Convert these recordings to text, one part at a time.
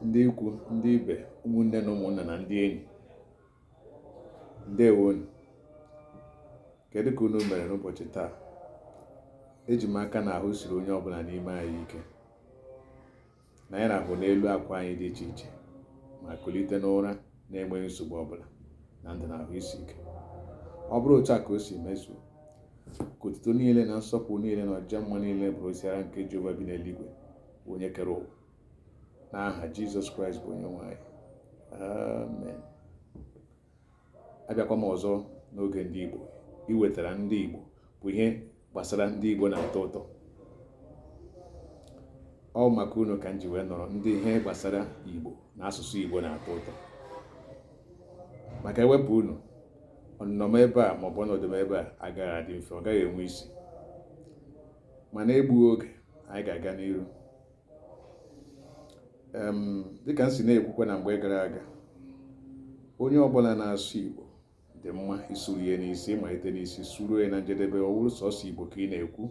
Ndị ikwu, ndị ibe, ụmụnne na ụmụnna na ndị enyi, ndewonu. Kedu ka unu mere n'ụbọchị taa? Eji m aka na ahụ siri onye ọbụla n'ime anyị ike, na anyị rahụ n'elu akwa anyị dị iche iche ma kulite n'ụra na-enweghị nsogbu ọbụla na ndụ na ahụ isi ike. Ọ bụrụ otu a ka o si mezuo, ka otuto niile na nsọpụrụ niile na ọjịja mma niile bụrụsịara nke Jehova bi n'eluigwe, bụ onye kere ụwa. N'aha Jizọs Kraịst bụ onye nwe anyị. Amen. Abịakwa m ọzọ n'oge ndị Igbo iwetara ndị Igbo bụ ihe gbasara ndị Igbo na-atọ ụtọ. Ọ maka unu ka m ji wee nọrọ, ndị ihe gbasara Igbo na asụsụ Igbo na-atọ ụtọ. Maka ewepụ unu, ọnụnọ m ebe a maọbụ ọnọdụ m ebe a agaghị adị mfe, ọ gaghị enwe isi. Mana egbughị oge, anyị ga-aga n'iru. Dịka m si na-ekwukwa na mgbe gara aga, onye ọbụla na-asụ Igbo dị mma isuru ya n'isi, ịmalite n'isi suruo ya na njedebe. Ọ wụrụ sọsọ Igbo ka ị na-ekwu,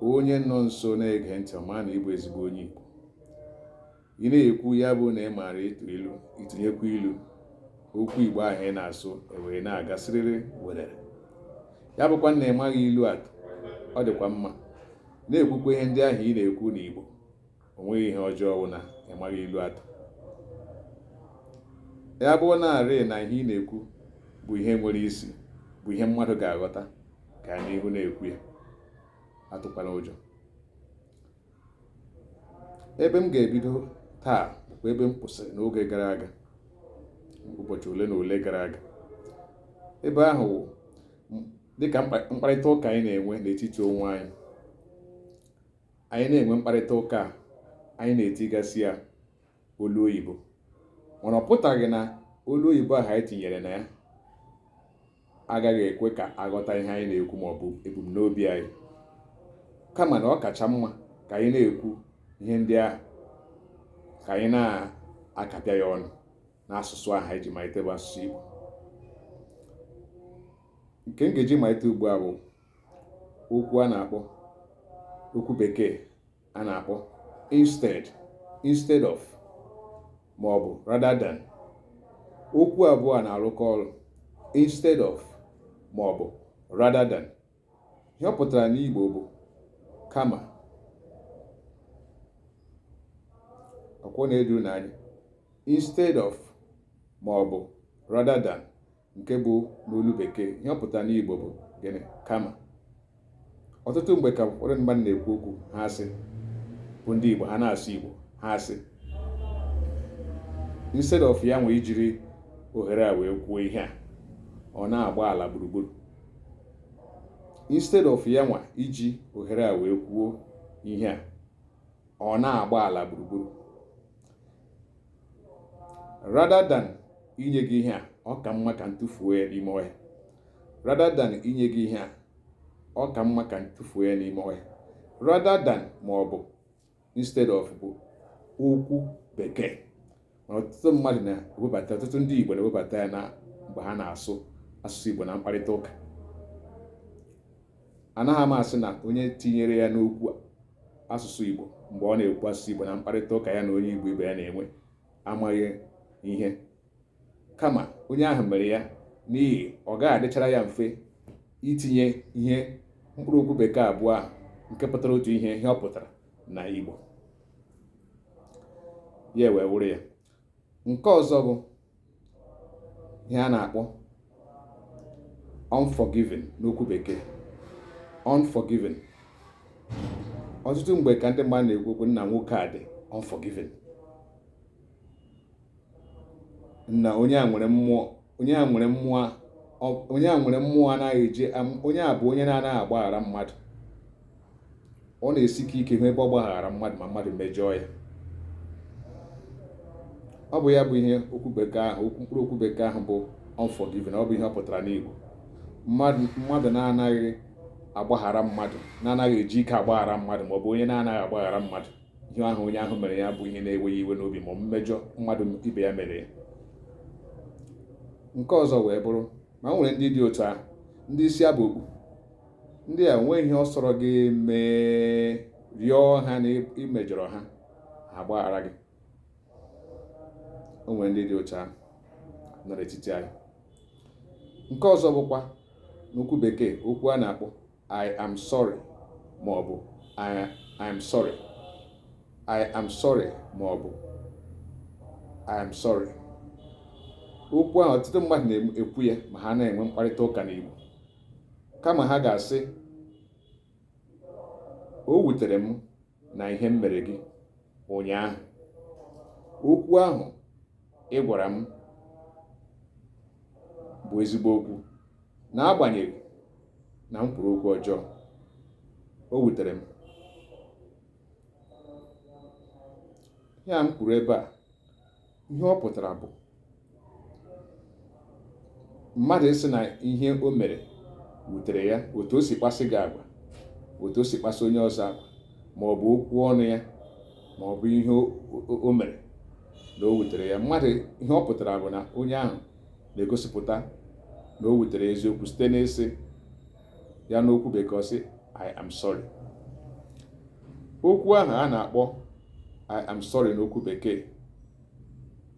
onye nọ nso na-ege ntị ọ maa na ị bụ ezigbo onye Igbo. Ị na-ekwu ya bụ na ị maara ịtụ ilu, ịtụnyekwa ilu, okwu Igbo ahụ ị na-asụ ewee na-aga siriri werere. Ya bụkwa na ị maghị ilu atụ, ọ dịkwa mma na-ekwukwa ihe ndị ahụ ị na-ekwu n'Igbo. O nweghị ihe ọjọọ wụ na ị maghị ilu atụ. Ya bụrụ na-arị na ihe ị na-ekwu bụ ihe nwere isi, bụ ihe mmadụ ga-aghọta, gaa n'ihu na-ekwu ya, atụkwala ụjọ. Ebe m ga-ebido taa bụkwa ebe m kwụsịrị n'oge gara aga, ụbọchị ole na ole gara aga. Ebe ahụ wụ dịka mkparịta ụka anyị na-enwe n'etiti onwe anyị. Anyị na-enwe mkparịta ụka, anyị na-etigasị ya olu oyibo, mana ọ pụtaghị na olu oyibo ahụ anyị tinyere na ya agaghị ekwe ka aghọta ihe anyị na-ekwu ma ọ bụ ebumnobi anyị, kama na ọ kacha mma ka anyị na-ekwu ihe ndị ahụ ka anyị na-akapịa ya ọnụ n'asụsụ ahụ anyị ji malite, bụ asụsụ Igbo. Nke m ga-eji malite ugbu a bụ okwu a na-akpọ, okwu bekee a na-akpọ instead, instead of ma ọ bụ rather than. Okwu abụọ a na-arụkọ ọrụ, instead of ma ọ bụ rather than. Ihe ọ pụtara n'Igbo bụ kama. Ọkwọ na-edu n'anya instead of ma ọ bụ rather than, nke bụ n'olu bekee, ihe ọ pụtara n'Igbo bụ gịnị? Kama. Ọtụtụ mgbe ka ụfọdụ mmadụ na-ekwu okwu, ha asị, bụ ndị Igbo, ha na-asụ Igbo, ha asị instead of ya nwee ijiri ohere a wee kwuo ihe a, ọ na-agba ala gburugburu. Instead of ya nwa iji ohere a wee kwuo ihe a, ọ na-agba ala gburugburu. Rather than inye gị ihe a, ọ ka mma ka m tụfuo ya n'ime ọhịa. Rather than inye gị ihe a, ọ ka mma ka m tụfuo ya n'ime ọhịa. Rather than ma ọ bụ instead of bụ okwu bekee, mana ọtụtụ mmadụ na-ewebata, ọtụtụ ndị Igbo na-ewebata ya na mgbe ha na-asụ asụsụ Igbo na mkparịta ụka. Anaghị m asị na onye tinyere ya n'okwu asụsụ Igbo mgbe ọ na-ekwu asụsụ Igbo na mkparịta ụka ya na onye Igbo ibe ya na-enwe amaghị ihe, kama onye ahụ mere ya n'ihi ọ gaghị adịchara ya mfe itinye ihe mkpụrụ okwu bekee abụọ ahụ nke pụtara otu ihe, ihe ọ pụtara na Igbo, ya wee wụrụ ya. Nke ọzọ bụ ihe a na-akpọ unforgiving n'okwu bekee, unforgiving. Ọtụtụ mgbe ka ndị mmadụ na-ekwu okwu nna nwoke a dị unforgiving, na onye a nwere mmụọ, onye a nwere mmụọ, onye a nwere mmụọ anaghị eji, onye a bụ onye na-anaghị agbaghara mmadụ. Ọ na-esika ike hụ ebe ọ gbaghara mmadụ ma mmadụ mejọọ ya. Ọ bụ ya bụ ihe okwu bekee ahụ, okwu mkpụrụ okwu bekee ahụ bụ unforgiving, ọ bụ ihe ọ pụtara n'Igbo. Mmadụ na-anaghị agbaghara mmadụ, na-anaghị eji ike agbaghara mmadụ, ma ọ bụ onye na-anaghị agbaghara mmadụ ihe ahụ onye ahụ mere ya bụ ihe na-ewe ya iwe n'obi ma mmejọ mmadụ ibe ya mere ya. Nke ọzọ wee bụrụ ma nwere ndị dị otu ahụ, ndị isi abụ okpu, ndị a nweghị ihe ọ sọrọ gị mee, rịọ ha na ị mejọrọ ha, ha agbaghara gị. O nwere ndị dị otu ahụ nọ n'etiti anyị. Nke ọzọ bụkwa n'okwu bekee, okwu a na-akpọ "I am sorry" ma ọ bụ "I am sorry", "I am sorry" ma ọ bụ "I am sorry". Okwu ahụ, ọtụtụ mmadụ na-ekwu ya ma ha na-enwe mkparịta ụka n'Igbo. Kama ha ga-asị, "O wutere m na ihe m mere gị ụnyaahụ, okwu ahụ ị gwara m bụ ezigbo okwu, n'agbanyeghị na m kwuru okwu ọjọọ, o wutere m." Ya m kwuru ebe a, ihe ọ pụtara bụ mmadụ ịsị na ihe o mere wutere ya, otu o si kpasị gị agwa, otu o si kpasị onye ọzọ agwa, ma ọ bụ okwu ọnụ ya, ma ọ bụ ihe o mere na o wutere ya. Mmadụ, ihe ọ pụtara bụ na onye ahụ na-egosipụta na o wutere eziokwu site n'ịsị ya n'okwu bekee, ọ sị, "I am sorry." Okwu ahụ a na-akpọ "I am sorry" n'okwu bekee,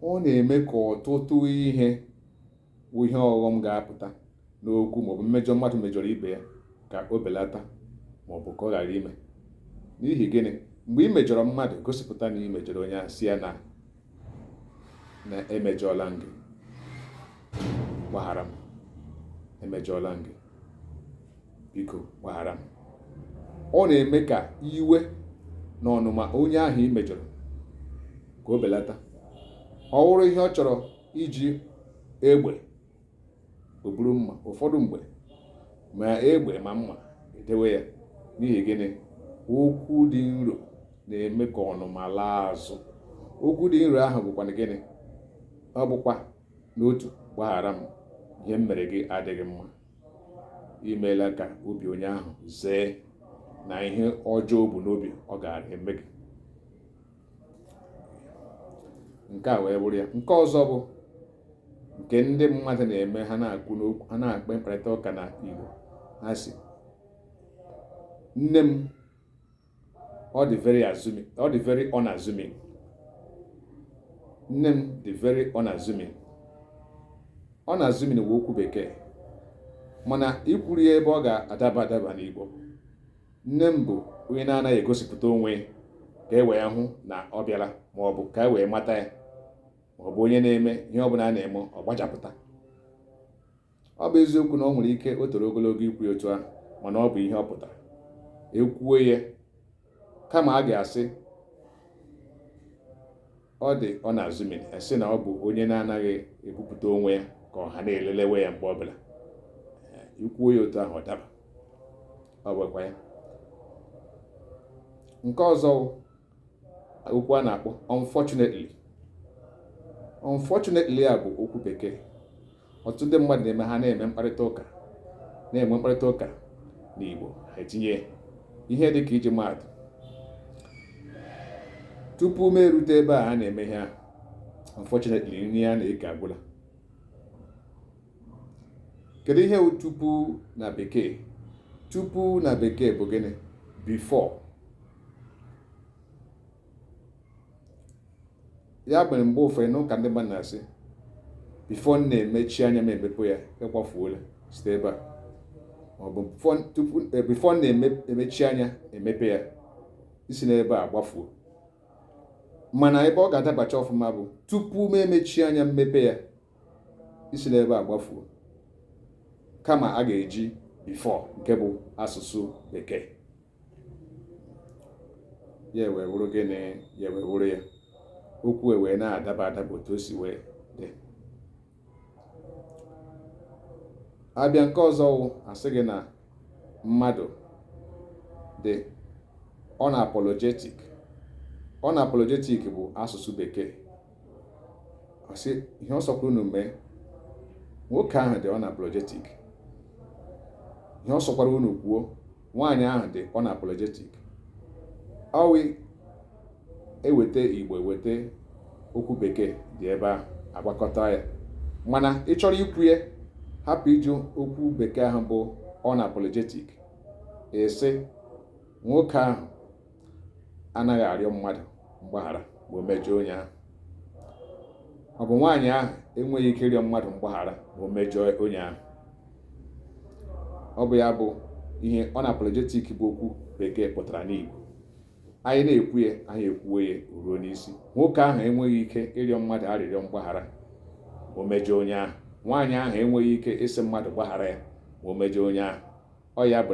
ọ na-eme ka ọtụtụ ihe bụ ihe ọghọm ga-apụta n'okwu maọbụ mmejọ mmadụ mejọrọ ibe ya ka o belata maọbụ ka ọ ghara ime. N'ihi gịnị? Mgbe ị mejọrọ mmadụ, gosipụta na ị mejọrọ onye ahụ, sị ya na emejọọla m gị, gbaghara m, emejọọla m gị, biko gbaghara m, ọ na-eme ka iwe na ọnụma onye ahụ ị mejọrọ ka o belata. Ọ wụrụ ihe ọ chọrọ iji egbe, o buru mma. Ụfọdụ mgbe, ma egbe ma mma, edewe ya. N'ihi gịnị? Okwu dị nro na-eme ka ọnụma laa azụ. Okwu dị nro ahụ bụkwa gịnị? Ọ bụkwa n'otu "Gbaghara m, ihe m mere gị adịghị mma." Imeela ka obi onye ahụ zee na ihe ọjọọ bụ n'obi ọ gaara eme gị. Nke a wee bụrụ ya. Nke ọzọ bụ nke ndị mmadụ na-eme, ha na-akwu n'okwu, ha na-akpa mkparịta ụka na Igbo, ha sị, "Nne m, ọ dị very assuming, ọ dị very unassuming. Nne m dị very unassuming." Unassuming bụ okwu bekee, mana ikwuru ya ebe ọ ga-adaba adaba n'Igbo, "Nne m bụ onye na-anaghị egosipụta onwe ka e wee hụ na ọ bịara, ma ọ bụ ka e wee mata ya, ma ọ bụ onye na-eme ihe ọbụla a na-eme, ọ gbachapụta." Ọ bụ eziokwu na ọ nwere ike o toro ogologo ikwu otu ahụ, mana ọ bụ ihe ọ pụtara ekwuo ya. Kama a ga-asị ọ dị unassuming, asị na ọ bụ onye na-anaghị ebupụta onwe ya ka ọha na-elelewe ya mgbe ọbụla. Ikwuo ya otu ahụ, ọ daba. Ọ bụkwa ya. Nke ọzọ, okwu a na-akpọ "unfortunately". "Unfortunately" a bụ okwu bekee. Ọtụtụ ndị mmadụ na-eme, ha na-eme mkparịta ụka, na-enwe mkparịta ụka n'Igbo, ha etinye ihe dị ka, iji maatụ, "Tupu m erute ebe a a na-eme ihe ahụ, unfortunately, nri a na-eke agwụla." Kedu ihe wụ "tupu" na bekee? "Tupu" na bekee bụ gịnị? Before. Ya mere mgbe ụfọdụ n'ụka, ndị mmadụ na-asị, "Before m na-emechi anya m emepe ya, ịkwafuola site ebe a," ma ọ bụ "Tupu before m na-emechi anya emepe ya, isi n'ebe a gbafuo." Mana ebe ọ ga-adabacha ọfụma bụ, "Tupu m emechi anya mmepe ya, isi n'ebe a gbafuo," kama a ga-eji "before" nke bụ asụsụ bekee. Ya wee wụrụ gịnị? Ya wee wụrụ ya, okwu ewee na-adaba adaba otu o si wee dị. Abịa nke ọzọ wụ, asị gị na mmadụ dị unapologetic. "Unapologetic" bụ asụsụ bekee. Ọ sị, "Ihe ọ sọkwara unu mee, nwoke ahụ dị unapologetic. Ihe ọ sọkwara unu kwuo, nwaanyị ahụ dị unapologetic." Ọwụ eweta Igbo, eweta okwu bekee dị ebe ahụ, agwakọta ya. Mana ị chọrọ ikwu ya, hapụ iji okwu bekee ahụ bụ "unapologetic", ị sị, "Nwoke ahụ anaghị arịọ mmadụ mgbaghara ma o mejọọ onye ahụ." Ọ bụ nwaanyị ahụ enweghị ike ịrịọ mmadụ mgbaghara ma o mejọọ onye ahụ. Ọ bụ ya bụ ihe unapologetic bụ okwu Bekee pụtara n'Igbo. Anyị na-ekwu ya, anyị ekwuo ya ruo n'isi. Nwoke ahụ enweghị ike ịrịọ mmadụ arịrịọ mgbaghara ma o mejọọ onye ahụ. Nwaanyị ahụ enweghị ike ịsị mmadụ gbaghara ya ma o mejọọ onye ahụ. Ọ ya bụ.